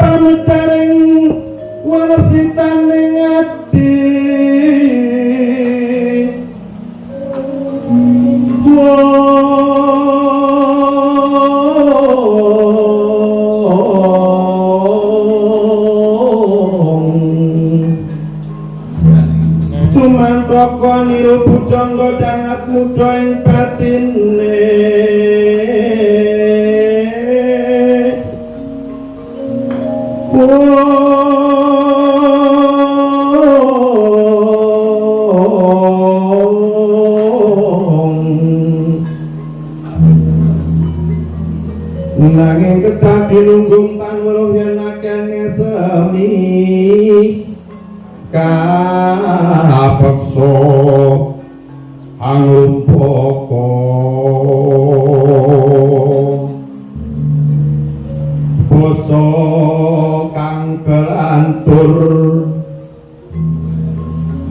Pametaring wasitaning ati. Sumantaka niru pujangga dangat muda ing batine. Nanging kedah dinunggung tan weruh yen akeh ngesemi kapeksa angrumpaka basa kang kelantur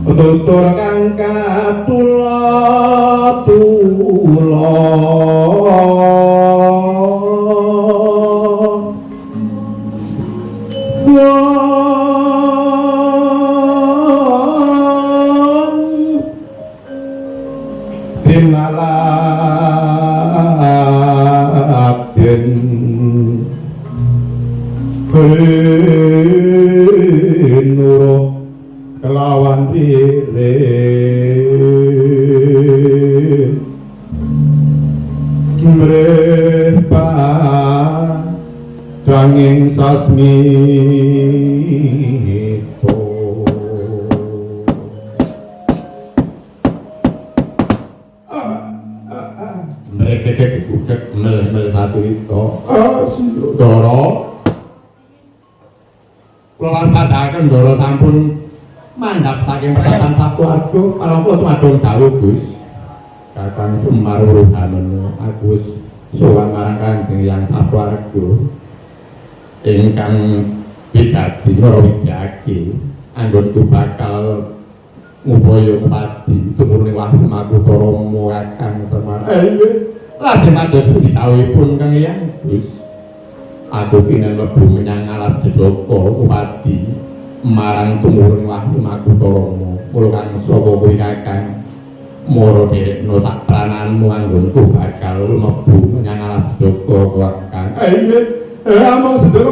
tutur kang katula tula. Dinaladen Krenura kelawan rire mrepa danging sasmita. Mrekeke gugek mel-mel satu itu. Ndara. Kula lan padhaken Ndara sampun mandhap saking petasan sakeluarga, parang kula sumadong dawuh Gus. Kakang Semar Wuruhanono, aku wis sowan marang Kanjeng Hyang Sakeluarga ingkang wigati para wigati anggonku bakal ngupaya ngupadi tumurune wahyu Makutharama Kakang Semar. Nggih. Lajeng kados pundi dawuhipun Kang Hyang Gus? Aku kinen mlebu menyang alas Jedaka ngupadi marang tumurune wahyu Makutharama. Mula kang sapa kuwi Kakang mara dherekno sak prananmu anggonku bakal mlebu menyang alas Jedaka Kakang. Nggih. Amung sedaya